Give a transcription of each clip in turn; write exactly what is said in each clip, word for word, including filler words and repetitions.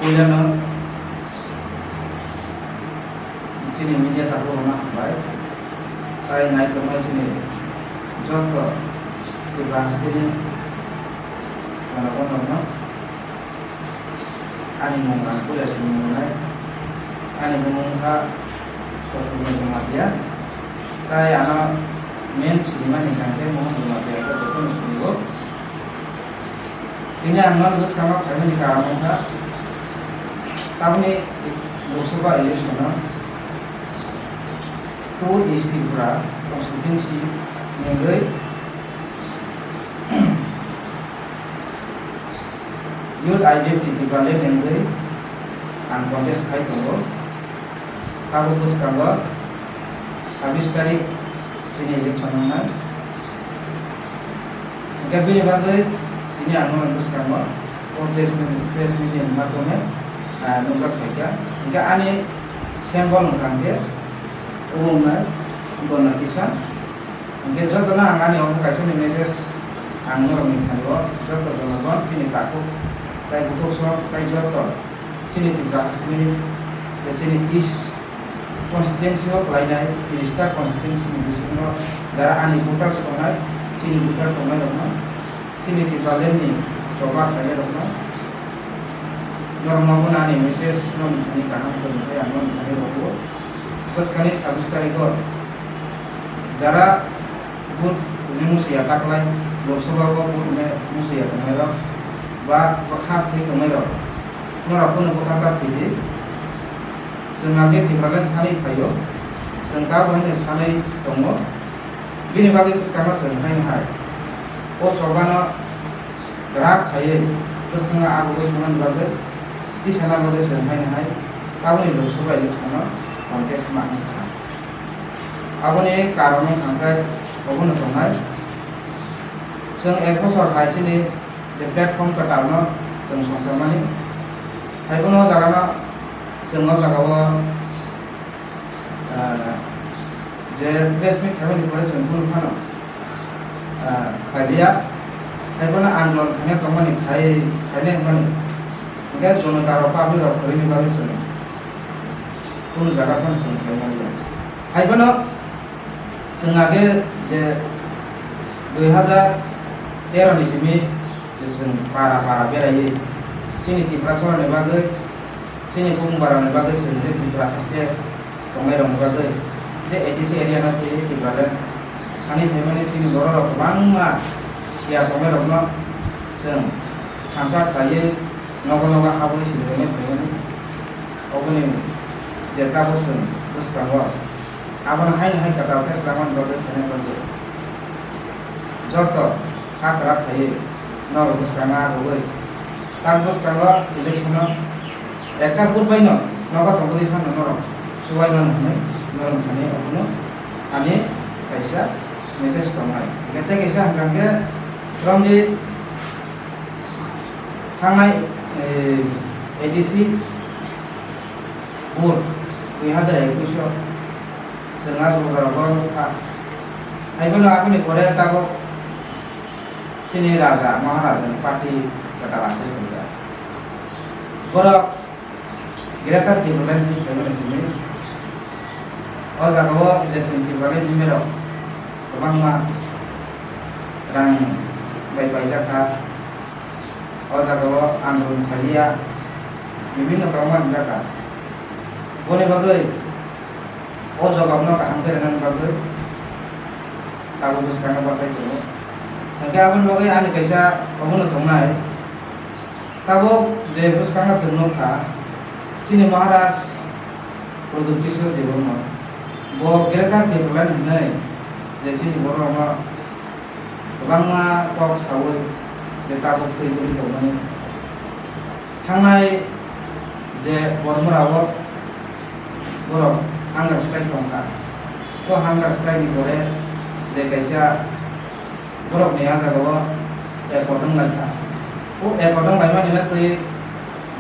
Media no, chini media tabuk rwna hambai. Tai nai tongmai chini joto Tripura hasteni janagon rokno. Ani mung ang puila simi nai. Ani mung wngkha Sotpurna Jamatia. Tai ano main sinimani hwnkhe Mohan Jamatia khe jotono sinigo. Tini ang nono bwskango phaimani karon wngkha, tamni Lok Sabha election-o two East Tripura constituency ni wngwi Youth I D F T Tipraland ni wngwi ang contest khai tongo. Tabuk bwskango sabbish tarik chini election wngnai. Hingke bini bagwi tini ang nono bwskango o press meet, press meet ni matome, ah, nukjak phaikha. Hingke ani symbol wngkha hingke obo wngnai Gonna Kisan. Hingke jotono ang ani omo kaisa ni message ang norokni thani o joto jonogon chini takhuk tai bukhuk sok tai joto chini Tripura hasteni je chini East constituency o khlainai tris ta constituency ni bisingo jara ani voters tongnai, chini voter tongnai rokno, chini Tipraland ni choba khlainai rokno, norokno bo ani message no nini kaham kwrwngkhe ang no nini rogo. Bwskangni sabbish tarikh o jara vote rwna musuya taklai, Lok Sabha o vote rwna musuya tongnairok ba bwkha thwi tongnairok, norok kunu bwkha ta thwi di. Chwng age Tipraland sanwi phaio, chwng ta bo haino sanwi tongo. Bini bagwi bwskango chwng haino hai o chobano kwrak khaiwi bwskango abugwi thangmani bagwi, tisana bagwi chwng haino hai taboni Lok Sabha election-o contest ma wngkha. Aboni karon wngkha hwnkhe obono tongnai. Chwng ek bochor hai chini je platform kwtalno chwng songcharmani. Haibono o jagano chwng o jagao, ah, je press meet khaimani pore chwng phunuk phano, ah, khailiya. Haibono andolon khaina tongmani khai, khainai hwnmani. Hwnkhe jonotarok public rok kwrwini bagwi chwng kunu jaga phano chwng khaimaliya. Haibono chwng age je dui hazar tero ni simi je chwng para para beraiwi chini Tiprasarokni bagwi, chini Bumung barani bagwi chwng je Tripura haste tongnai rokni bagwi je A D C area no twiwi Tipraland sanwi phaimani chini borok rok kwbangma siya tongnai rokno chwng thansa khlaiwi nogo nogo habwi sini rwna phaimani. Oboni je tabuk chwng bwskango abono haino hai kwtal khe twlangmani bagwi khaina bagwi joto kha kwrak khaiwi norok bwskango achugwi tak bwskango election-o ekta vote bai no nogo tongwi phano norok chubaimano hwnwi norok thani obono ani kaisa message tongnai. Hwnkhe tei kaisa hwnkha khe romdi thangnai, eh, A D C vote dui hazar ekush o chwng a jora rogo nukha. Haiphano aboni pore tabuk chini raja Maharaja ni party kwtal aswk tongjak. Borok Greater Tipraland ni khaimani simi o jagao je chwng Tipraland ni himai rok kwbangma rang bai paijak kha. O jagao andolon khailiya, bibinno kauma hwnjak kha. Boni bagwi o jagao no kaham khe rwnani bagwi tabuk bwskango bachai tongo. Hwnkhe aboni bagwi ani kaisa omono tongnai. Tabuk je bwskango chwng nukha, chini Maharaj Pradyut Kishore Debbarma, bo Greater Tipraland hinwi je chini borok rokno kwbangma kok saui je tabuk twi bwrwi tongmani. Thangnai je Bormora o borok hunger strike tongkha. O hunger strike ni pore je kaisa borok ni a jaga o accord wng lai kha. O accord wng lai mani no twi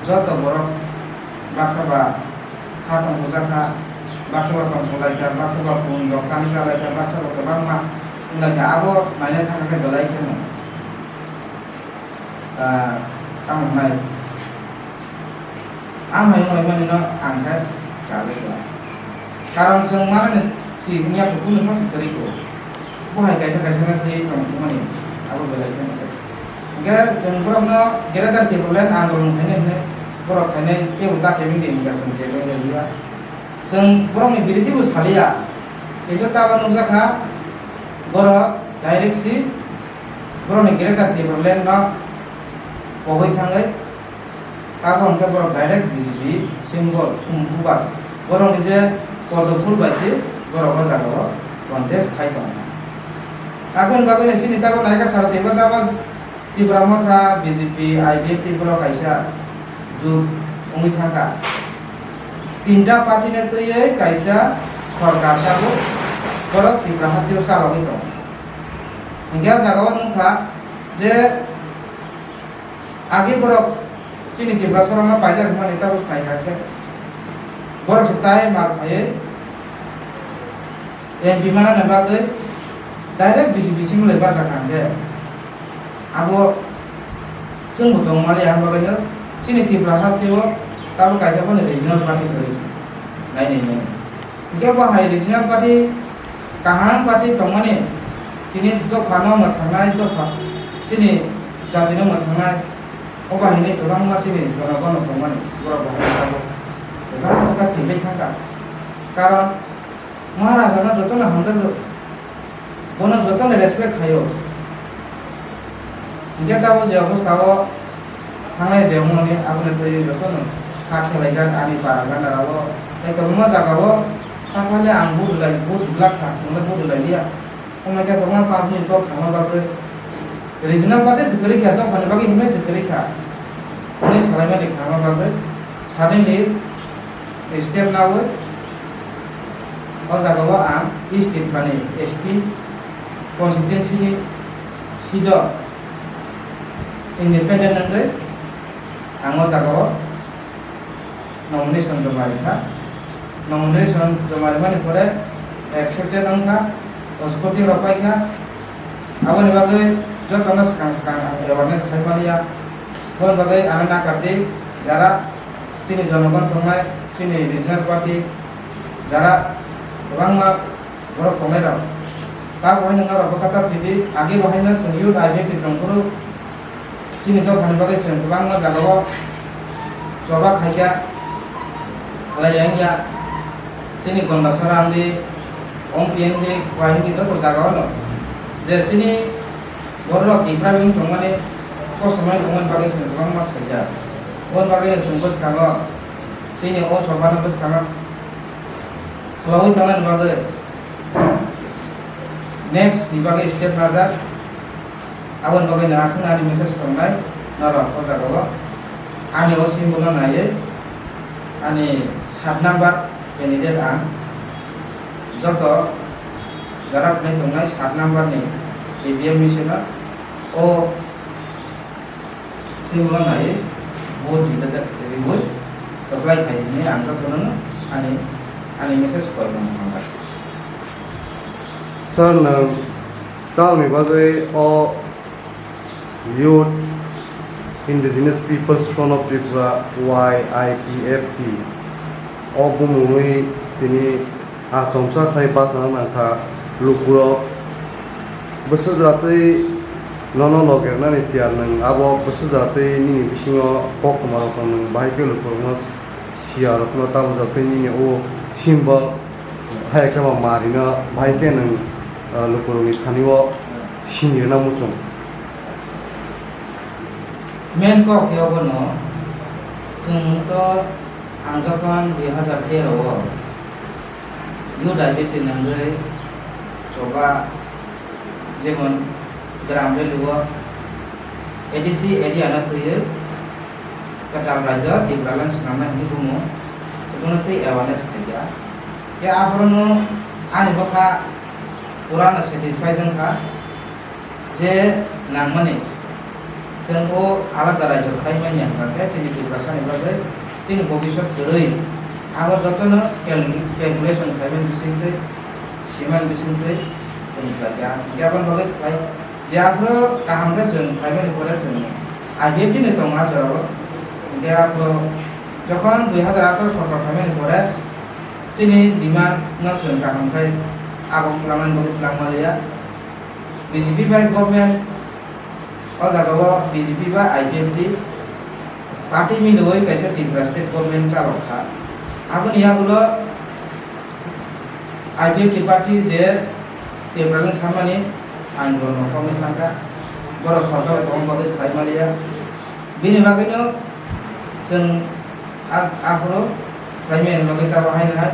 joto borok baksa ba ha tong bujak kha, baksa ba tong lai kha, baksa ba pun rok kani sa lai kha, baksa ba kwbangma wng lai kha. Abo naina thang khe belai khe no, ah, tamo wngnai. Ang hai wnglaimani no ang khe chajak ya. Karon chwng manani si wngya khe kunu pha si kwrwi kho. Bo hai kaisa kaisa khe thwi tong thumani abo belai khe nangkhe. Hwnkhe chwng borokno Greater Tipraland andolon khainai hinwi borok khainai teibo ta kebeng di hwnkha chwng kebeng di hwnkha. Chwng borokni biridhi bo saliya. Kintu tabo nukjakha borok direct si borokni Greater Tipraland no pogwi thangwi Abo hwnkhe borok direct B J P symbol, um, bubar. Borokni je Poddo phul bai se borok o jaga o contest khai tongo. Aboni bagwi no chini tabok naikha sara teibo tabok Tipra Motha, B J P, I P F T borok kaisa jut wngwi thangkha. Tinta party no twiwi kaisa sorkar tabok borok Tripura haste o chalogwi tongo. Hwnkhe o jaga o nukha je Agi borok chini Tiprasa rokno paijak hwnmani tabuk sai kha khe. Borok se tai mal khaiwi M P manani bagwi direct B J P simi lai bachak kha hwnkhe. Abo chwngbo tongmani ang bagwino chini Tripura haste o tabuk kaisa phano regional party kwrwi kha. Nai nai nai. Hingke bo hai regional party, kaham party tongmani, chini dophano mwthangnai, dopha chini jatino mwthangnai, o bahini kwbangma chini jonogono tongmani, borok bahai tabuk kwbangma thwiwi thangkha. Karon Maharajano jotono hamjago. Bono jotono respect khaio. Hingke tabuk je obostao thangnai je wngmani aboni twi jotono kha khelaijak ani para gana rao. Tei kwbangma jagao takhale ang vote rwlai, vote rwlak kha, chwngno vote rwlai liya. Wngkha khe kwbangma public ni kok khama bagwi regional party se kwrwi kha, dophani bagwi himlai se kwrwi kha. Hwnwi salaimani khama bagwi suddenly step nawi o jagao ang East Tripurani S T constituency ni seat o independent wngwi ang o jagao nomination joma rikha. Nomination joma rimani pore accepted wngkha, o scrutiny rok paikha. Aboni bagwi jotono swkang swkang ang awareness khaimaliya. Aboni bagwi ano nakardi jara chini jonogon tongnai, chini regional party, jara kwbangma borok tongnai rok. Ta bo haino norok bwkha ta thwidi, age bo haino chwng youth I B F ni tongphuru chini dophani bagwi chwng kwbangma jagao choba khaikha, khlaiya wngya. Chini Gondasora wngdi, Ompi wngdi, Khowai wngdi joto jagaono je chini borok Tipra wng tongmani, kosto manwi tongmani bagwi chwng kwbangma khaijak. Aboni bagwi chwng bwskango chini o chobano bwskango khwlaui tongnani bagwi next ni bagwi step najak. Aboni bagwi no aswkno ani message tongnai norok o jagao. Ani o symbol no naiwi ani sat number candidate ang joto jora khwnai tongnai sat number ni A P M machine o. O Swi ulo nai, bo dibajak riwi, reply khai hwnwi ang jotono ani, ani message koi mano hambai. Sir, nwng tamni bagwi o Youth Indigenous People's Front of Tripura, Y I P F T, o bumungwi tini a chomsa khai bachana nangkha lukurok. Bwswk jatwi nono logernani tiyar nwng, abo bwswk jatwi nini bisingo koktwmarokno nwng bahai khe lukurokno siyarokno tabuk jatwi nini o symbol hai khe ba marino bahai khe nwng, ah, lukurokni thani-o sini rwna muchung. Main kok khe obono, chwng to ang jokhon dui hazar tero o Youth I P F T nangwi choba, jemon gram rally o A D C area no twiwi kwtal rajyo Tipraland swnamnai hwnwi bumo, chwngno tei awareness khaikha. Khe aphorono ani bwkha purano satisfy wngkha. Je nangmani, chwng o alada rajyo khlai manya hwnkha khe chini Tiprasani bagwi chini bobiswt kwrwi. Abo jotono cal-, calculation khlaimani bisingtwi, simani bisingtwi chwng khlai kha. Hwnkhe aboni bagwi khlai, je aphuru kaham khe chwng khlaimani pore chwng I P F T ni tongo a jorao. Hwnkhe aphuru Jokhon dui hazar atharo sorkar phaimani pore chini demand no chwng kaham khai abo twlangmani bagwi twlang manliya. B J P bai government o jaga o B J P bai I P F T party milwi kaisa Tripura state government chalok kha. Aboni yagulo I P F T party je Tipraland samani andolon rok wngwi thangkha, borok sorkar tongma bagwi khlai manliya. Bini bagwino chwng a-, aphuru khlai mani bagwi tabuk haino hai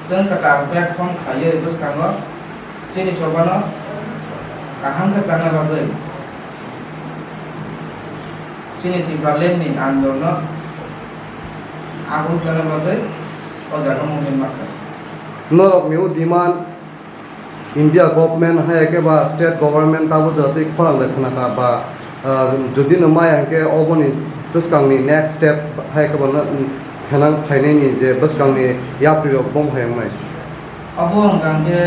chwng kwtal platform khlaiwi bwskango chini chobano kaham khe tangna bagwi chini Tipraland ni andolno agwi tongna bagwi o jaga movement ma khlai. Norokni o demand India government hai khe ba state government tabuk jora twi khorang de khna kha ba, ah, jodi no maya hwnkhe oboni bwskangni next step hai khe ba no, khenang phainai ni je bwskangni yapri rok bom hai wngnai. Obo hwnkha hwnkhe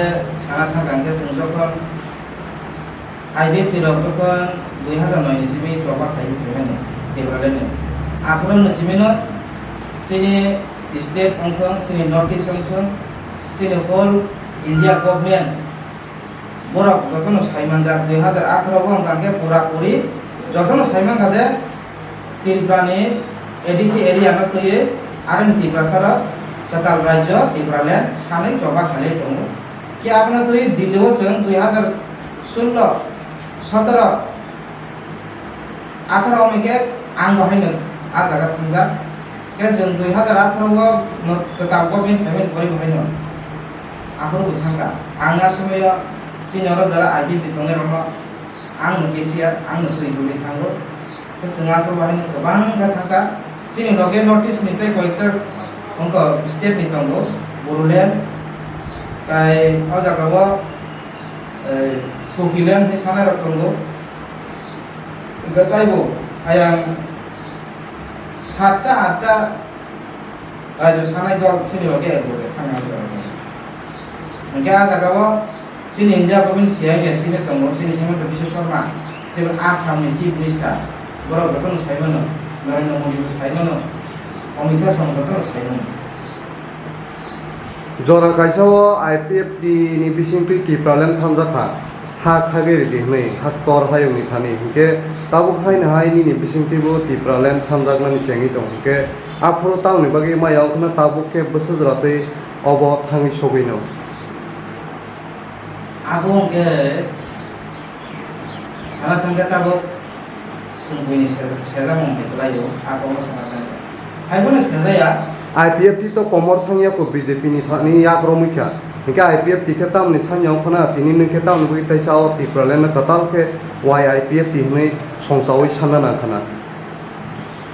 sana thangkha hwnkhe chwng jokhon I P F T rok jokhon dui hazar noi ni simi choba khai phaimani Tipraland ni. Aphuru ni simi no chini state wngthong, chini North East wngthong, chini whole India government borok jotono sai manjak, dui hazar atharo o hwnkha khe pura puri jotono sai mankha je Tripura ni A D C area no twiwi aroni Tiprasa rok kwtal rajyo Tipraland sanwi choba khlaiwi tongo. Khe abono twiwi Delhi o chwng dui hazar sullo, sotoro, atharo wngkhe ang bo haino a jaga thangjak. Khe chwng dui hazar atharo o no kwtal government phaimani pore bo haino aphuru bo thangkha. Ang a somoyo chini oro jara I P F T tongnai rokno ang no cashier, ang no twi rwwi thango. Khe chwng aphuru bo haino kwbang khe thangkha. Chini loge North East ni tei koyekta wngkha state ni tongo, Bodoland, tai o jaga o, eh, Kukiland hinwi sanai rok tongo. Hwnkhe taibo ayang satta atta rajyo sanai dol chini loge ebo de thangna jora. Hwnkhe a jaga o chini India government C I A senior tongo, chini Himanta Biswa Sarma, jebo Assam ni Chief Minister, borok jotono sai mano, Narendra Modi bo sai mano, Amit Shah song jotono sai mano. Jora kaisa o I P F T ni bisingtwi Tipraland thangjak kha, ha khagwi ridi hwnwi, ha ktor hayungni thani, hinkhe tabuk haino hai nini bisingtwibo Tipraland thanjaknani chengwi tong, hinkhe aphuru tamoni bagwi maya wngkhwna tabuk khe bwswk jora twi obo thangwi sogwino. Abo hwnkhe sana thangkhe tabuk chwng buini se-, sejakmung hai kwlaio, abono sana thangkhe. Haibono sajaya. I P F T to komor thangya ko B J P ni thani yak romwi kha. Hinkhe I P F T khe tamni sanya wngkhwna tini nwng khe tamni bagwi teisa o Tipraland no kwtal khe wai I P F T hwnwi songchaui sanna nangkhwna.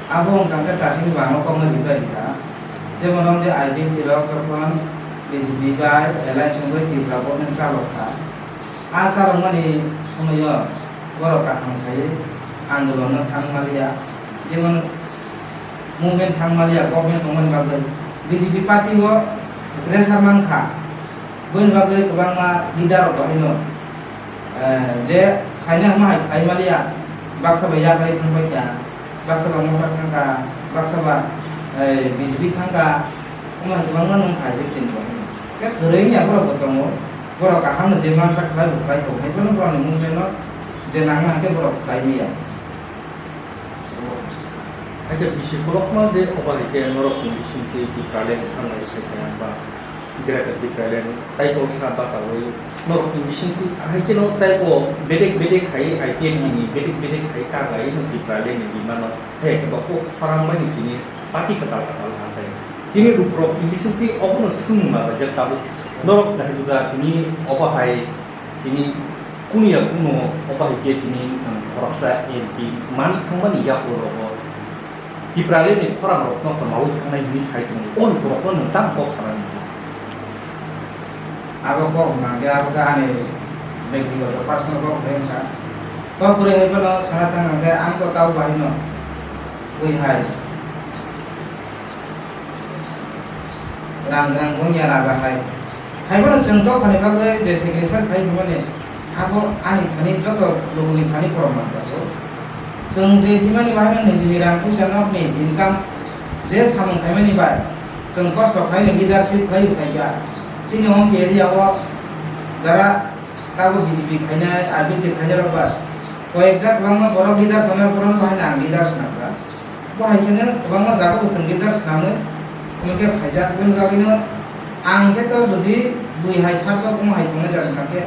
Abo wngkha khe chasini bangma kokno ribai rikha. Jemon wngdi I P F T rok jokhon B J P bai alliance wngwi Tripura government chalok kha. A chalokmani somoio borok kaham khai andolonno thang maliya, jemon movement thang maliya, government tongmani bagwi B J P party o pressure mankha. Boni bagwi kwbangma leader rok bahaino, eh, je khaina hwnma hai khai maliya, baksa bai yakarwi thangbai kha, baksa ba Motha thangkha, baksa ba, eh, B J P thangkha, omo hai kwbangma nwng phaiwi tini bo. Khe kwrwi wngya borok bo tongo, borok kaham no je mansa khlai bo khlai tongo, hai phano borokni movement no je nangma hai khe borok khlai manya. Hai khe bisi kolokma je obo hai khe norok ni bisingtwi Tipraland sanai khai khe ba Greater Tipraland taibo sa bachaui norokni bisingtwi ahai kheno taibo bedek bedek khai I P F T ni bedek bedek khai kagai no Tipraland ni bimano hai khe ba kok khorang bai ni tini party kwtal kwtal hachai. Tini rukrok ni bisingtwi obono swngmung laijak tabuk norok nahibuda tini obo hai tini kunu ya kunu obo hai khe tini ang khoroksa M P mani thangmani yaphuru rogo. Tipraland ni khorang rok no kwmaui thangnai hinwi sai tongo. O borok no nwng tamo kok sana nang? Abo kok hwnkha khe abo khe ani byaktigoto personal kok hwnwi wngkha. Kok kwrwi hai phano sana thang hwnkhe ang kok tabo bahai no wi hai. Rang rang wngya raja hai. Hai phano chwng dophani bagwi je sacrifice khai hwnmani. Abo ani thani joto logoni thani korom manjago. Chwng je himani bahaino nijini rang puisa nokni income Je samung khaimani bai chwng kosto khaino leadership khlai phaikha. Chini omo area o jara tabo B J P khainai, R P F T khainai rok bai koyekjak kwbangma borok leader tongnai, borok bahai ang leader swnamkha. Bo hai kheno kwbangma jaga bo chwng leader swnamwi omo khe phaijak. Bini bagwino ang khe to jodi bui hai sarkok omo hai tongnai jaga kha khe,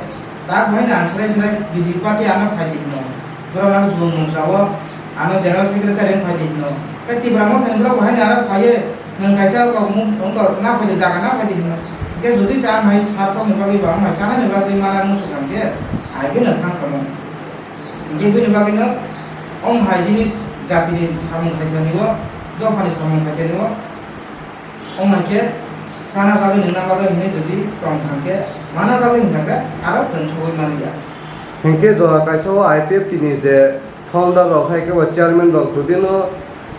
tak bahai no ang swrai swrai B J P party ano phai di hino. Borok ano June mungsa o ano general secretary wng phai di hino. Khe Tipra Motha ni borok bahai no ano phaiwi nwng kaisa kok mung wngkha na phai di jaga na phai di hino. Hwnkhe jodi se ang hai sarkok ni bagwi ba ang hai chana ni bagwi mana muchung kha khe hai khe nwng thang kha mo. Hwnkhe bini bagwino omo hai jinis jatini samung khaithani o, dophani samung khaithani o, omo hai khe chana bagwi, nwngna bagwi hinwi jodi tong thang khe, mana bagwi hwn thang khe, aro chwng sogwi mani ya. Hinkhe jora kaisa o I P F T ni je founder rok hai khe bo chairman rok jodi no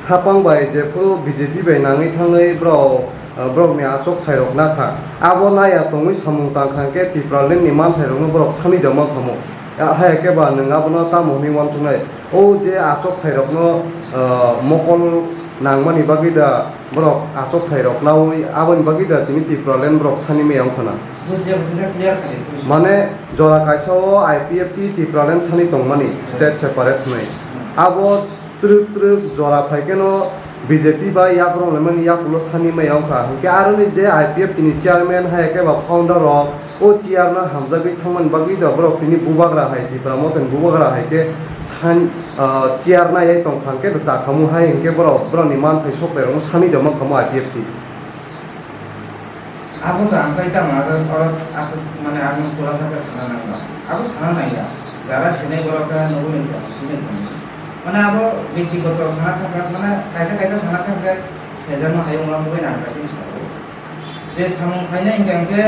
hapang bai jephuru B J P bai nangwi thangwi borok, ah, borokni achuk thairok nakha. Abo naiya tongwi samung tang kha khe Tipraland ni manthairokno borok sani da mankha mo. Ah, hai khe ba nwng abono tamo hwnwi uansuknai? O je achuk thairokno, ah, mokol nangmani bagwi da borok achuk thairok naui, aboni bagwi da tini Tipraland borok sani maya wngkha na? Bujiya, bujiya, clear kha de, please. Mane jora kaisa o I P F T Tipraland sani tongmani, state separate hwnwi. Hmm. Abo twrwk twrwk jora phai kheno B J P bai yakrok laimani yakulo sani maya wngkha. Hinkhe aroni je I P F T ni chairman hai khe ba founder rok o chair no hamjagwi thangmani bagwi da borok tini bubagra hai Tipra Motha ni bubagra hai khe san, ah, chair naiwi tong kha hinkhe da chakhamu hai hinkhe borok borokni manthai sok lairokno sani da mankha mo I P F T. Abo to ang tai tamo aro oro aswk mane ang khulasa khe sana nangya. Abo sana nangya. Jara sinai borok khe nugwi nangya, sinai tongwi. Mane abo byaktigoto sana thangkha, mane kaisa kaisa sana thangkha, sejakma hayung ma bubaino ang kaisa sabo. Je samung khainai hwnkhe ang khe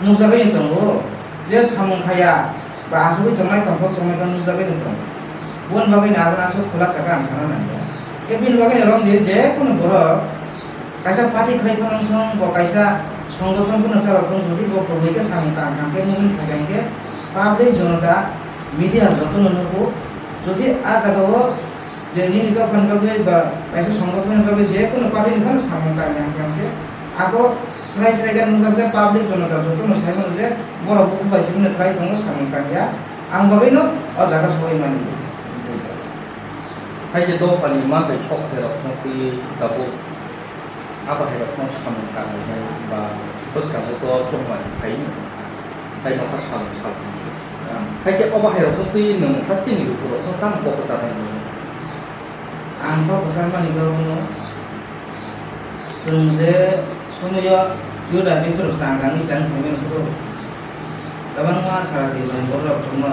nukjagwi tongo. Je samung khaya, ba asugwi tongnai, tongthok tongnai khe nukjagwi tong. Boni bagwi no abono aswk khulasa khe ang sana nangya. Khe bini bagwi no romdi je kunu borok kaisa party khlai phano wng thung, bo kaisa songgothon phano chalok thung, jodi bo kwbwi khe samung tang thang khe movement khai thang khe public jonota media jotono nugo. Jodi a jagao je nini dophani bagwi ba kaisa songgothonni bagwi je kunu party ni phano samung tang thang khe abo Srai srai khe nukjak je public jonota jotono sai mano je borok bukhuk bai simi no khlai tongo samung tangya, ang bagwi no o jaga sogwi mani. Hai khe dophani manthai sok khe rok no twi tabuk abo hai rok no samung tangwi nai ba bwskango to chongmani khai no khai no kha samung sal. Hai khe obo hai rok no twi nwng hasteni luku rok no tamo kok kwchar nai? Ang kok kwchar mani bagwi no Chwng je somoio Yuda Biphuru chang kangwi chang thangwi phuru kwbangma sara twi borok chwngno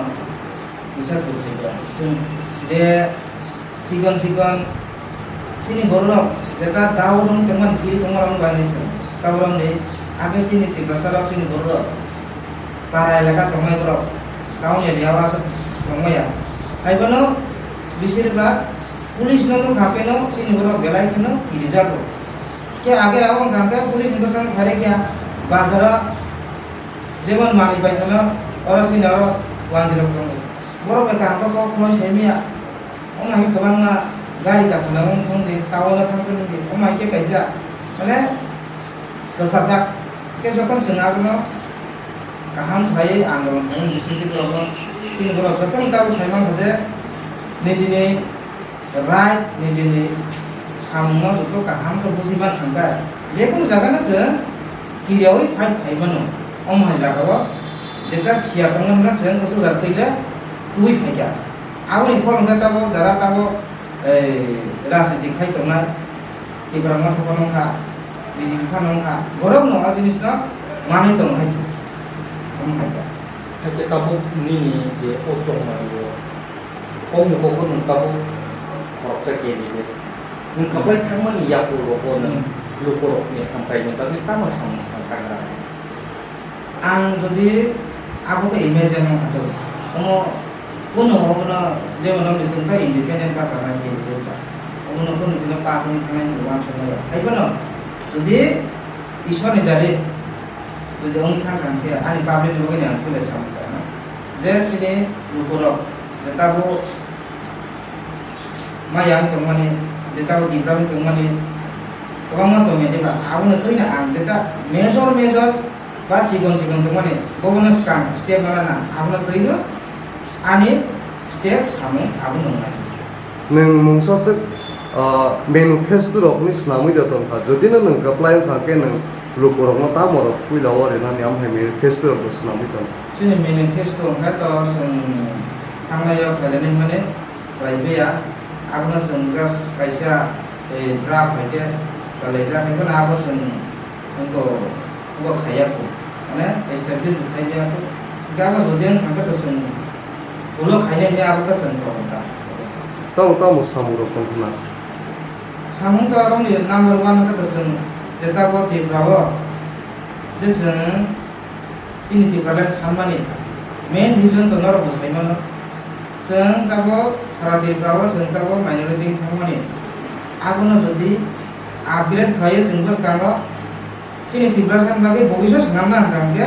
bisas bo khlai kha. Chwng je chikon chikon chini borok jeta Daud wng tongmani thwi tongmarokno bai chwng taborokni age chini Tiprasarok chini borok para elaka tongnai borok town area o aswk tongmaya. Haiphano bisir ba Police no nukha khe no chini borok belai kheno kirijago. Khe age rao wngkha khe police ni bwskango phairikya bazaro jemon manwi paithano oro chini oro wanjwirok tongo. Borok bai kaham khe kok khuloi sai maya. Omo hai khe kwbangma gari kathana wng thung di, town o thang thung di, omo hai khe kaisa mane kwchajak. Tei jokhon chwng abono kaham khlaiwi andolon khaimani bisingtwi borokno, chini borok jotono tabuk sai mankha je nijini right, nijini samungno joto kaham khe buji man thangkha. Jekunu jagano chwng kiriyaui fight khai mano. Omo hai jagao jeta siya tongna hwnna chwng kwchajak twi le twi phaikha. Aboni phor hwnkhe tabuk jara tabuk ei, rajniti khai tongnai, Tipra Motha phano wngkha, B J P phano wngkha, borokno o jinisno manwi tongo hai se. Omo hai khe. Hai khe tabuk nini je o chongmani o, o mokol bo nwng tabuk khoroksa candidate. Nwng khabai thangmani yakur rogo nwng lukurokni hamkraini bagwi tamo samung swkang tangra? Ang jodi abo khe imagine wng kha, omo kunu obono jemon nokni chwng khe independent bachanai candidate ba, obono kunu chwngno pass wngwi thangnai hinwi uansukmaya. Haiphano jodi Ishwarni jari jodi wngwi thang kha, hwnkhe ani public ni bagwi ni ang kule samung tangna je chini lukurok je tabuk ma yang tongmani Jeta o Tipra wng tongmani kwbangma tongya diba, abono twino ang jeta major major ba chikon chikon tongmani bobono swkang step ma lana abono twino ani step samung abo nwngnai. Nwng mungsa swk, ah, manifesto rokni swnamwi da tongkha, jodi no nwng kwplai wngkha khe nwng lukurokno tamo rok puila o rinani, amhai manifesto rokno swnamwi tong. Chini manifesto wngkha to chwng thangnai o khailani hwnmani khlai baiya. Abono chwng just kaisa, eh, draft hai khe kalaijak, hai phano abo chwng wngko, wngko khaiya kho. Mane establish bo khai ya kho. Hingke abo jodi wng kha khe to chwng ulo khainai hinwi abo khe chwng tongo ta. Tamo, tamo samung rok tong khna? Samung to aroni number one khe to chwng je tabok Tripura o je chwng Chini Tipraland sanmani main reason to norok bo sai mano. Chwng tabok sara Tripura o chwng tabok minority wng thangmani. Abono jodi upgrade khlaiwi chwng bwskango chini Tiprasa ni bagwi bogiso swnamna hwnkha hwnkhe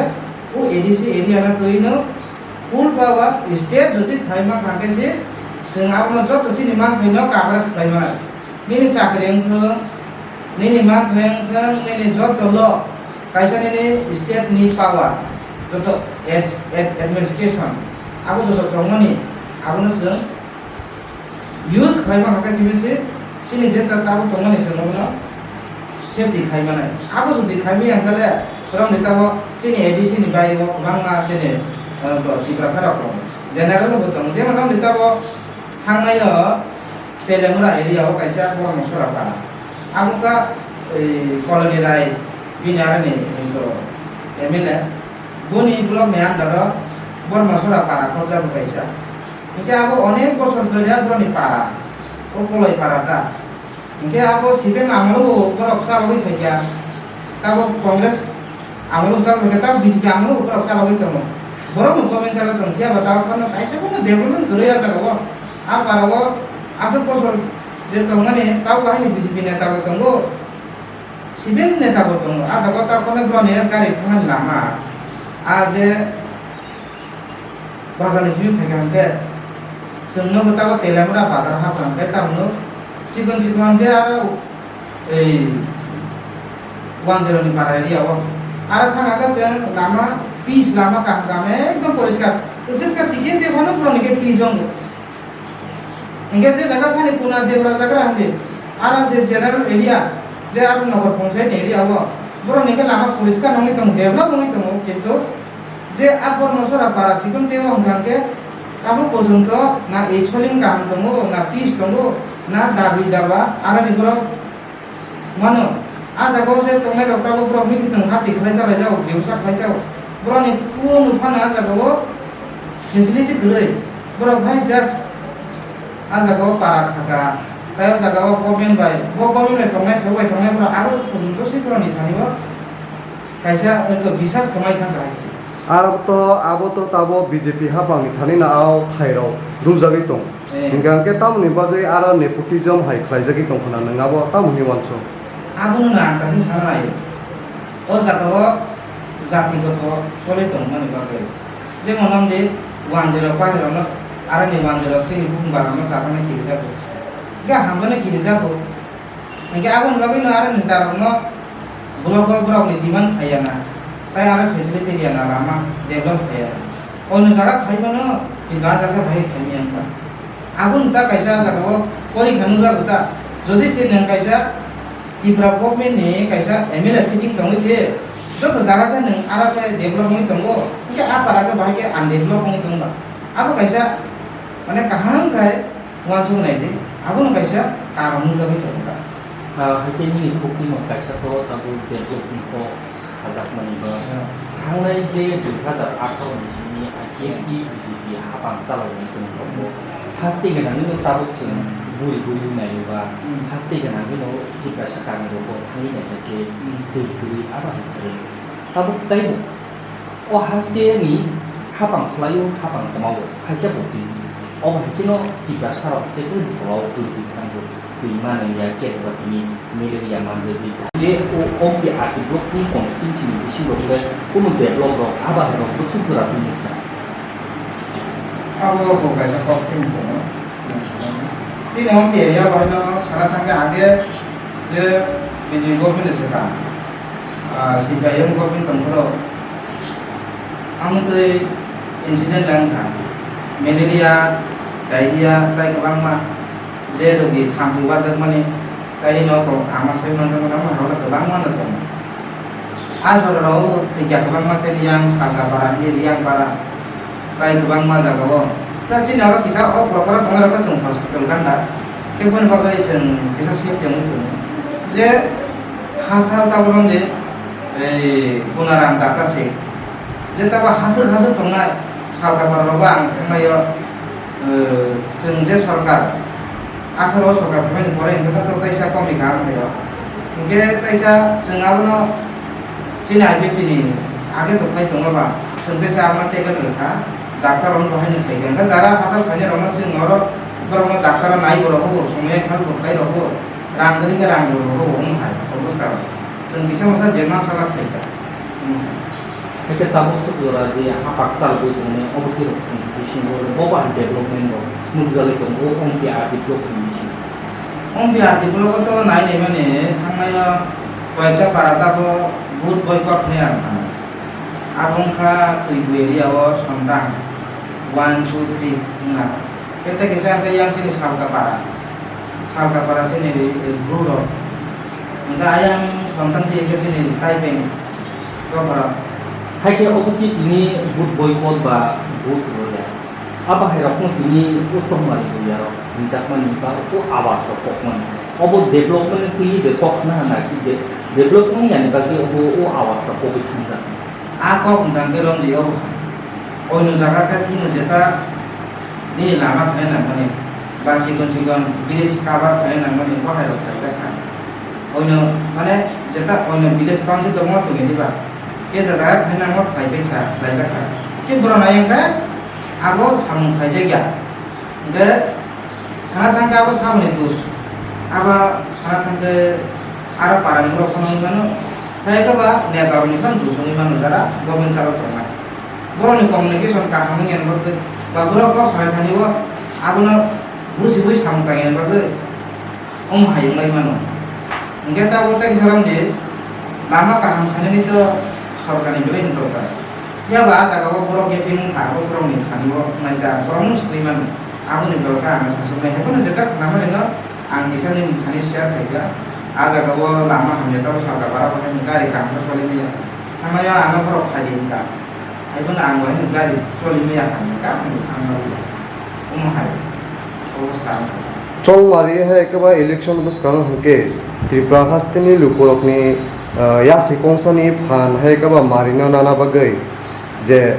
o A D C area no twi no full power state jodi khai ma hwnkha hwnkhe se chwng abono joto chini manthai no coverage khlai mano. Nini chakri wngthung, nini manthai wngthung, nini joto lo, kaisa nini state ni power, joto ad-, ad-, administration, abo joto tongmani, abono chwng use khlai ma kha khe simi se, chini jeta tabo tongmani chwng abono safety khai manai. Abo jodi khai maya hwnkhe le, borok ni tabo chini A D C ni baire o kwbangma chini, eh, Tiprasa rok tongo. General bo tongo, jemon tabo thangnai o, Telemura area o kaisa Bormosora para. Abo wngkha, eh, Colony Rai, bini aroni, eh, M L A. Boni block ni under o Bormosora para khobjago kaisa. Hingke abo onek bosor dhori boroni para. O Koloi para ta. Hingke abo C P M amolo bo borok chalogwi phaikha. Tabo Congress amolo chal phaikha, tabo B J P amolo bo borok chalogwi tongo. Borok no government chalok tong phiya ba tabo phano kaisa phano development kwrwi ah jaga o. A para o aswk bosor je tongmani tabo haini B J P neta bo tongo, C P M neta bo tongo. Ah jaga o tabo phano boroni gari thangmani lama. Ah je Bazar ni simi phaikha hwnkhe, chwng nogo tabo Telemura bazar hapra hwnkhe, tamo chikon chikon je aro ei one zero ni para area o. Aro thang khe chwng lama, pitch lama kaham kaham ekdom poriskar. Usuk ka chikon te phano borok ni khe pitch wngo. Hingke je jaga thani kuna debra jagra hwnli, aro je general area, je aro nogor panchayat ni area o, borok ni khe lama poriskar wngwi tongo, develop wngwi tongo, kintu je a Bormosora para sikon tei o hwnka hwnkhe, abo porjonto na eight soling kaham tongo, na pitch tongo, na dabi daba, aroni borok Mano, a jaga o je tongnai rok tabok borok meeting thwng hati khlai chalai jago, bebsa khlai jago. Borok ni kunu phano a jaga o facility kwrwi. Borok hai just a jaga o para khaka. Tai o jaga o government bai, bo government bai tongnai, sabo bai tongnai borok aro kuchung to si borok ni thani o kaisa wngkha bisas kwmai thangkha hai se. Aro to, abo to tabo B J P hapang ni thani no a o thai rok rwjagwi tong. Eh. Hingka hwnkhe tamoni bagwi aro nepotism hai khlaijagwi tongkhwna, nwng abo tamo hinwi uansuk? Abono no ang kaisa sana nai. O jaga o jati goto choli tongmani bagwi. Jemon nang di wanjwirok, panjwirok no, aroni wanjwirok chini bumung barok no chajaknai kirijago. Hingke hamjaknai kirijago. Hingke aboni bagwi no aro netarokno blogo borokni demand phaiya na, tai aro facility riya na, lama develop phaiya na. Ono jaga khaimano, kintu a jaga bahai khaimaya wngkha. Aboni ta kaisa jagao porikha nukjago ta. Jodi se nwng kaisa Tripura government ni kaisa M L A sitting tongwi se, joto jaga khe nwng aro khe develop wngwi tongo, hingke a para khe bahai khe undevelop wngwi tongba. Abo kaisa, mane, kaham khai Uansuk nai di, abono kaisa karon nukjagwi tongo ta. Ah, hai khe nini khukti no kaisa to tabuk development kok sajakmani ba. Hmm. Thangnai je dui hazar atharo ni simi I P F T B J P hapang chalaimani tongthokgo. Hmm. Haste gwnangwi no tabuk chwng Hmm. buri buri naiwi ba. Hmm. Haste gwnangwi no Tiprasa kami rogo thangwi naikha khe Hmm. twi kwrwi abo hai kwrwi. Tabuk taibo O haste ni hapang slai o hapang kwma o, hai khe bo twi. Obo hai kheno Tiprasa rok tei bini tola o twi twi thang o, twi manwi ya, kebo ba tini malaria manjagwi. Je o, o P R T block ni constituency ni bisingo khe kunu develop rok, abo hai rok bwswk jora twi nukha. Abo bo kaisa kok khe tongo. Chini home area bai no sana thangkhe age je B J P government ni swkang, ah, C P I M government tongphuru amtwi incident lang kha, malaria, diarrhea, tei kwbangma je rogi thamphwi wajakmani, tei no kok ama sai manjakmani, amo hai rok kwbangma no tongo. A jora rok thwikha kwbangma chini yang Salkapara, hini Riyangpara, tei kwbangma jaga o. Ta chini oro kisa o Borophara tongnai rok chwng hospital ganda. Tei boni bagwi chwng kisa safety wngwi tongo. Je hachal tabuk wng di, ei Gunaram Datta se. Je tabuk hasuk hasuk tongnai Salkapara rogo ang thangnaio, eh, chwng je sorkar, atharo o sorkar phaimani pore hwnkhe to taisa komi kaham phaio. Hwnkhe taisa chwng abono chini I P F T ni age to phai tongo ba, chwng taisa abono tackle rwkha, doctor rok no bahai no khaikha. Hwnkhe jara hachal phainai rokno chwng oro borokno doctor o nai bo rokho bo, somoi help bo khlai rokho bo, rang kwrwi khe rang bo rokho bo, wng hai obostha rok. Chwng kisa masa jema sala khaikha. Wng hai. Hakhe tabuk suk jora je haphak chalgwi tongnai obo khe rok bisingo bo bahai development rok nukjagwi tongo o Ompi R D block ni bisingo. Ompi R D block o to nai nai mani thangnai o koyekta para tabo vote boycott hinwi ang thangwi. Abo wngkha Tuibu area o Sontang one, two, three wngna. Kete kisa khe yang chini Salkapara. Salkapara chini ri-, ri-, bru rok. Hwnkhe ayang Sontang ti khe chini Taipeng bokhorok. Hakhe obo ki tini vote boycott ba vote roya. Abo hai rokno tini o chongmani roya rok hinjakmani ba o awas rok kokmani. Obo development ni twi de kok na na ki de development yani bagwi obo o awas rok kokwi thangjak. A kok hwnkha khe romdi obo hai. Oino jaga khe thwino jeta nini lama khainai nangmani, ba chikon chikon bridge cover khainai nangmani, bo hai rok khlaijak kha. Oino, mane, jeta oino village council tongma tongya diba, kesa jaga khainai nangma khlai bai kha, khlaijak kha. Khe borok nai wngkha, abo samung khlaijak ya. Hwnkhe, Sana thangkhe abo saboni dos. Abo sana thangkhe aro parani borok phano wngwi mano. Tei eko ba neta rokni phano dos wngwi mano jara government chalo tongnai. Borokni communication kaham wngya ni bagwi ba borok kok salai thani o abono busi bui samung tangya ni bagwi omo hai wngwi mano. Hwnkhe tabuk tei kisa lamdi lama kaham khainani to sorkarni belai ni dorkar. Phiya ba a jaga o borok gaping wngkha abo borokni thani o naida borokno swngwi mano. Aboni borok khe ang sasoknai, haiphano jeta khwnamani no ang kisa nini thani share khaikha. A jaga o lama hamya tamo salka bara bo haino gari kaham khe choli maya. Thangnai o ano borok phaidi wngkha. Haiphano ang bo haino gari choli maya hamya khe ang bo thangna rwya. Omo hai obostha wngkha. Chongmari hai khe ba election bwskango hwnkhe Tripura hasteni lukurokni, ah, yasi kongsani phan hai khe ba marino nana bagwi je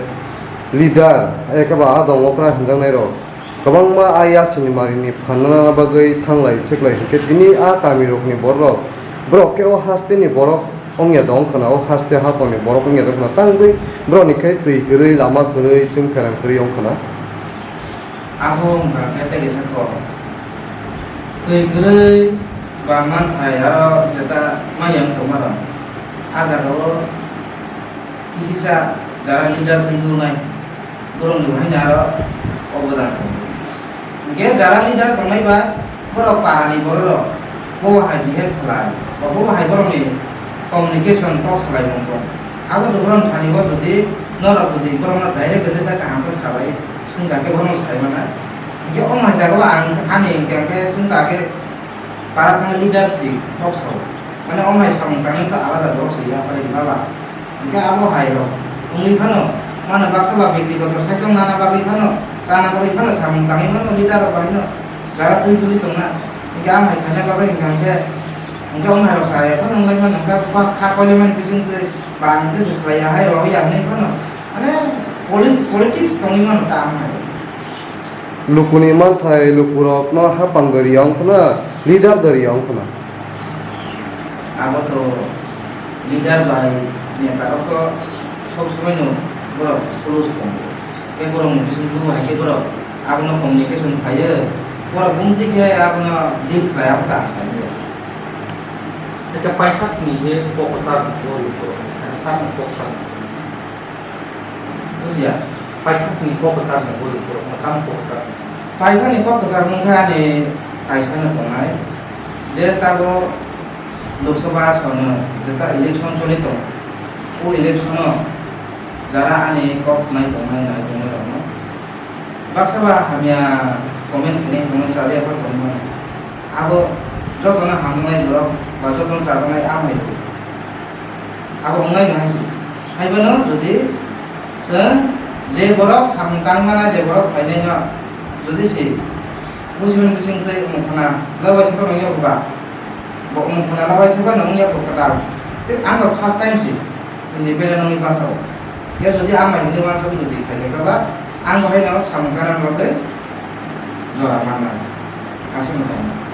leader hai khe ba adong okra hinjaknairok. Kwbangma a yasini marini phanna bagwi thanglai swklai hinkhe tini a kamirokni bororok, borok khe o hasteni borok wngya dong khna, o haste haphangni borok wngya dong khna, tangwi borokni khe twi kwrwi, lama kwrwi, chwng pherang kwrwi wng khna. Abo wngkha khe tei kisa kok. Twi kwrwi ba manthai aro jeta maya wng tongmarok. A jagao kisisa jara leader twi tulnai. Borokni bo haino aro obodan tongo. Hinkhe jara leader tongnai ba borok parani bororok bobo hai behave khlai, ba bobo hai borokni communication kok salai mung tong. Abo to borokni thani o jodi norok jodi borokno direct khe tesa kaham khe salai swngkha khe borokno sai manai. Hinkhe omo hai jagao ang ani hinkhe ang khe chwngkha khe para thangwi leadership kok sao. Mane omo hai samung tangnai to alada borok se yapharwi baba. Hinkhe abo hai rok wngwi phano, mano baksa ba byaktigoto saichung nana bagwi phano, chana bagwi phano samung tangwi mano leader rok bai no jara twi twi tongna. Hinkhe amo hai khaina bagwi hinkha hinkhe, hinkhe omo hai rok chaya phano wngwi mano, hinkhe kha koilaimani bising twi bang khe se khlai ya hai rok ya hinwi phano, mane polis-, politics tongwi mano ta amo hai. Lukuni manthai lukurokno hapang dori wng khna, leader dori wng khna. Abo to leader bai neta rok to sob somoi no borok close tongo. Tei borok ni bising bo hai khe borok abono communication khlaiyo. Borok bumtwi khe abono deal khlai abo ta ang sai manya. Eka paithak ni je kok kwchar bo lukurok, paithak ni kok kwchar. Bujiya. Paithakni kok kwchar ni bwrwi borok no tamo kok kwchar. Paithakni kok kwchar wngkha ani Kaisa no tongnai je tago Lok Sabha asono jeta election choli tongo, o election o jara ani kok nai tongnai nai tongnai rokno baksa ba hamya comment khainai tongo, chaliya pha tongo. Abo jotono hamjaknai borok ba jotono chajaknai amai bo. Abo wngnai no hai se. Haibono jodi chwng je borok samung tang mana je borok phainai no jodi se busimin bising tei umung khana labai se phano wngya ba. Bo umung khana labai se phano wngya bo kwtal. Tei ang bo first time se. Ni bele nongni basa o. Ya jodi ang bai hinwi mansa jodi khainai kha ba ang bo hai no samung tang bagwi jora mannai. Aswk no tong.